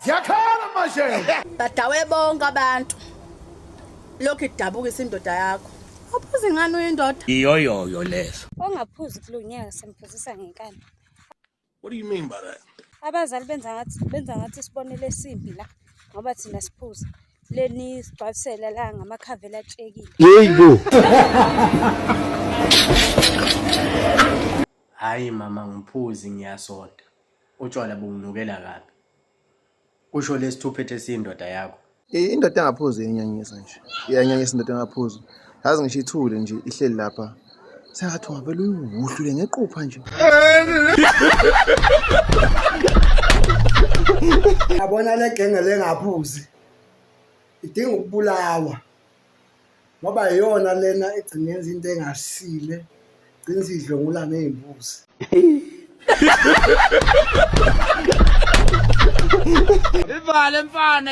Ziyakhala manje. Badawe bonke abantu. Lokhu idabukisa indoda yakho. Awuphuzi ngani uyindoda? Iyoyoyo leso. Ongaphuzi kulo nyaka simphuzisa ngenkani. What do you mean by that? Abazali benza ngathi sibonele esimbi la ngoba thina siphuza. Leni sigcwalisela la ngamakhavela atshekile. Yebo. Hhayi mama, ngiphuzi ngiyasonta. Utshwala bunginukela kabi. Kusho lesithuphethe esiyindoda yakho. Indoda engaphuzi iyanyanyisa nje, iyanyanyisa indoda engaphuzi. Yazi ngisho ithule nje ihleli lapha, sengathi ungavele uyiwuhlule ngequpha nje. Yabona le genge lengaphuzi idinga ukubulawa ngoba iyona lena egcine yenza into engasile, gcina isidlwengula ney'mbuzi. Ivale mfana.